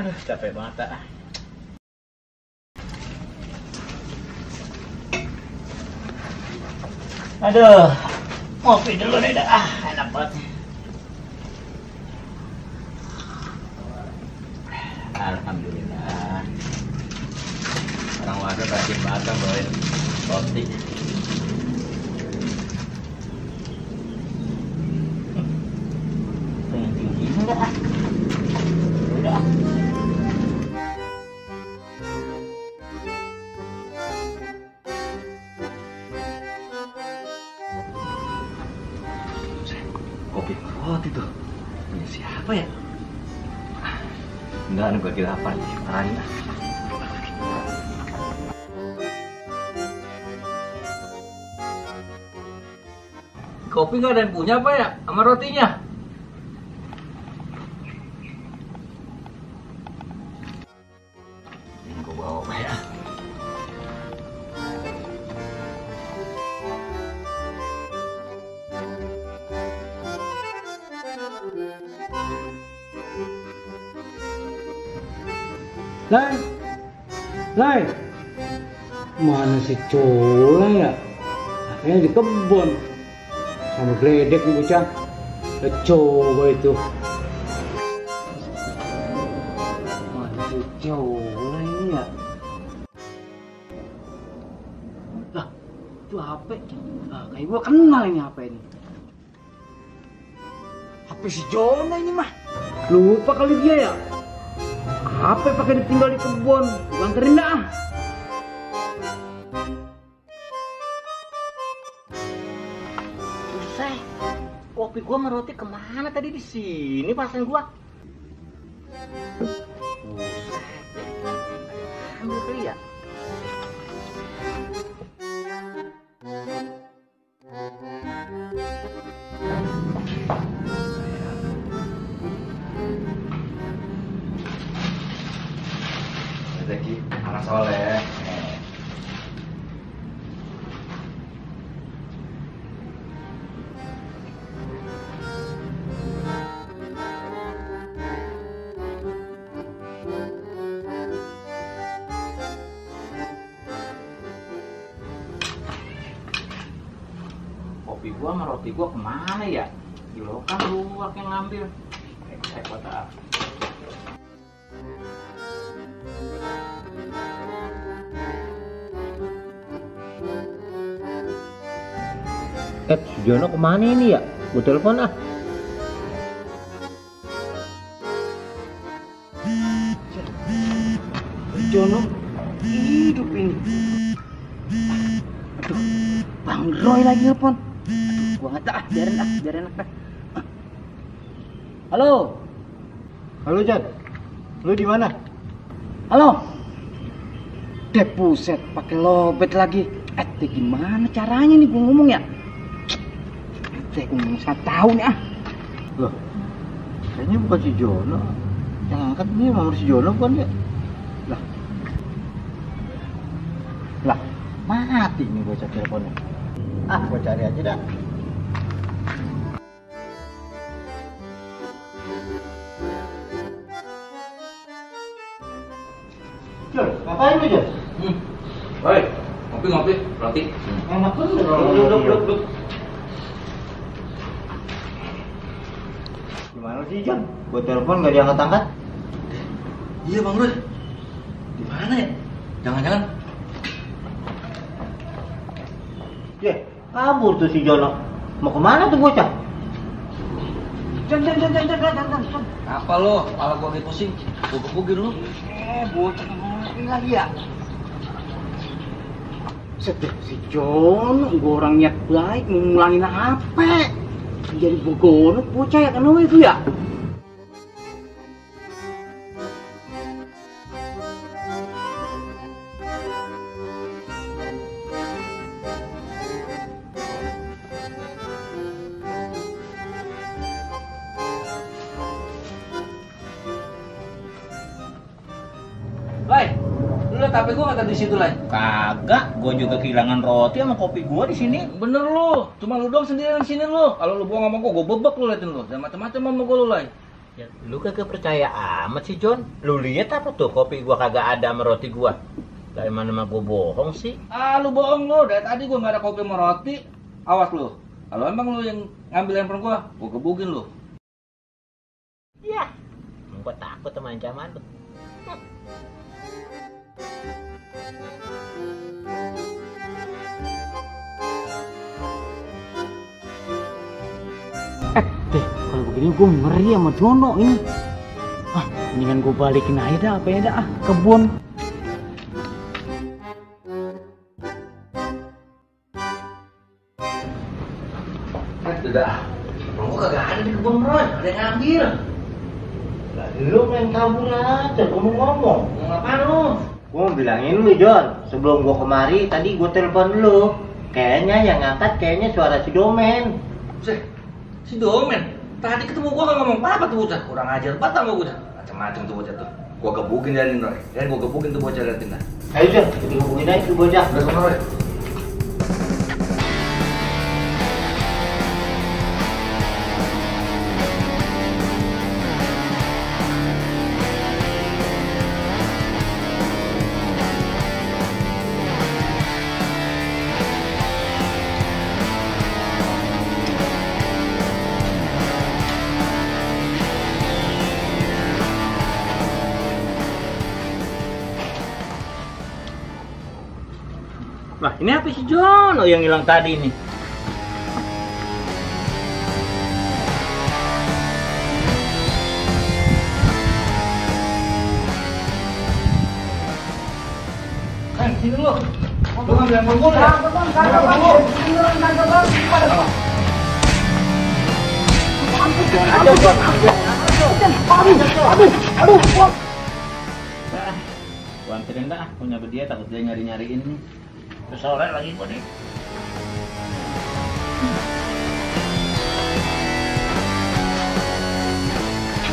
Aduh, capek banget ah. Aduh, ngopi dulu deh dah. Enak banget. Alhamdulillah. Orang warga rajin banget kan bawain roti. Pengen tinggi enggak ah? Udah. Kopi roti tuh. Punya siapa ya? Enggak, gue kira apa nih? Tarain lah. Kopi nggak ada yang punya apa ya? Sama rotinya? Ini gue bawa apa ya? Lai, mana si Cola ya? Akhirnya di kebun sama geledek nih bocah. Coba itu. Mana si Cola ini ya? Lah, itu HP. Nah, kayak gua kenal ini HP ini. HP si Jona ini mah. Lupa kali dia ya. HP pakai ditinggal di kebun, anterin dah. Buset, kopi gua sama roti kemana tadi? Di sini pasan gua. Buset, ambil kali ya. Rezeki anak soleh. Kopi gua sama roti gua kemana ya? Gila kan luak yang ngambil. Repot ah. Si Jono kemana ini ya? Gue telepon ah. Jono hidup ini. Aduh, Bang Roy lagi telepon. Aduh, gua nggak tahu. Biarin ah. Halo. Halo Jan, lu di mana? Halo. Buset, pakai lobet lagi. Gimana caranya nih gua ngomong ya? Saya ngomong 1 tahun nih ah. Loh, kayaknya bukan si Jono. Yang angkat ini nomor si Jono bukan ya? Lah, mati nih bocah teleponnya. Ah, gua cari aja dah. Jon, ngapain lu Jon? Woi, ngopi roti. Enak banget. Duduk. Gimana sih Jon? Gua telepon nggak diangkat-angkat. Iya Bang Roy. Di mana ya? Jangan-jangan. Kabur tuh si Jono. Mau kemana tuh bocah? Jangan. Apa lo? Kepala gua lagi pusing. Bugil dulu. Bocah kemana lagi ya? Sedih si Jono, gua orang niat baik mau ngulangin apa? Jadi bogonok bocah ya kan itu ya? Lai, lu liat HP gua kagak di situ, Lai? Kagak, gua juga kehilangan roti sama kopi gua di sini. Bener lu, cuma lu doang sendirian di sini lu. Kalau lu bohong sama gua bebek lu liatin lu. Jangan macam-macam sama gua lu, Lai. Lu kagak percaya amat sih, John. Lu lihat apa tuh kopi gua kagak ada sama roti gua? Dari mana mah gua bohong sih? Ah, lu bohong lu. Dari tadi gua nggak ada kopi sama roti. Awas lu. Kalau emang lu yang ngambil handphone gua gebukin lu. Ya. Gua takut sama ancaman lu. Deh, kalau begini gue ngeri sama Jono ini. Mendingan gue balikin aja dah, apa ya dah, kebun. Udah. Gua kagak ada di kebun Roy, ada yang ngambil. Lah, lu main kabur aja, gua mau ngomong. Mau ngapain lu? Gua mau bilangin lu, John. Sebelum gua kemari, tadi gua telepon lu. Kayaknya yang ngangkat kayaknya suara si Domen. Si Domen. Tadi ketemu gua nggak ngomong apa tuh bocah. Kurang ajar banget sama gua. Macam-macam tuh bocah tuh. Gua gebukin dari Roy. Dan gua gebukin tuh bocah dari Tina. Ayo, John, kita hubungin aja tuh bocah. Udah sama Roy. Wah, ini apa sih John? Oh, yang hilang tadi nih. Kan, sini lu. Lu ngambil handphone gua ya? Gua anterin dah, punya dia takut dia nyari-nyariin nih. Terus sore lagi gua nih.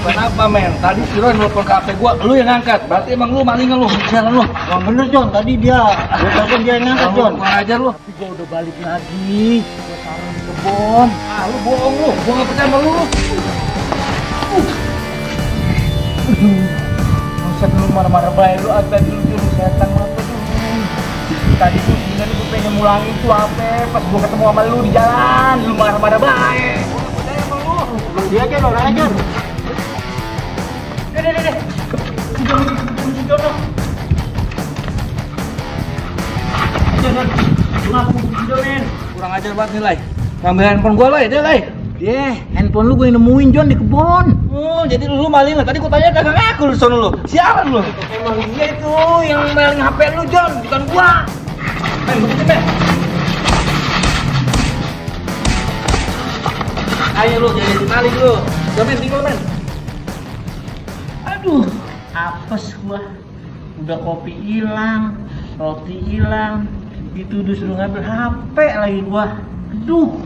Kenapa men? Tadi si Roy nelfon ke HP gua, lu yang ngangkat. Berarti emang lu malingan lu, jalan lu. Wah, bener, John. Tadi dia telepon dia yang ngangkat, John. Kurang ajar lu. Gue udah balik lagi. Gue taruh di kebun. Ah, lu bohong lu. Gua nggak percaya sama lu. Buset, lu marah-marah baik lu, agak dulu setan mata tuh. Tadi tuh gila gue pengen mulangin tuh apa, pas gue ketemu sama lu di jalan, lu marah-marah baik. Gue gak percaya sama lu. Bang dia aja, lo aja. Deh. Si Jono. Kurang ajar banget nih, Lai. Ngambil handphone gua, Lai. Dia, Lai. Handphone lu gue nemuin John di kebun. Oh, jadi lu maling. Tadi gua tanya kagak ngaku lu sono lu. Sialan lu. Emang dia itu yang maling HP lu John, bukan gua. Men, begitu, men. Ayo lu jadi maling lu. Udah, men, tinggal, men. Aduh, apes gua. Udah kopi hilang, roti hilang, dituduh suruh ngambil HP lagi gua. Aduh.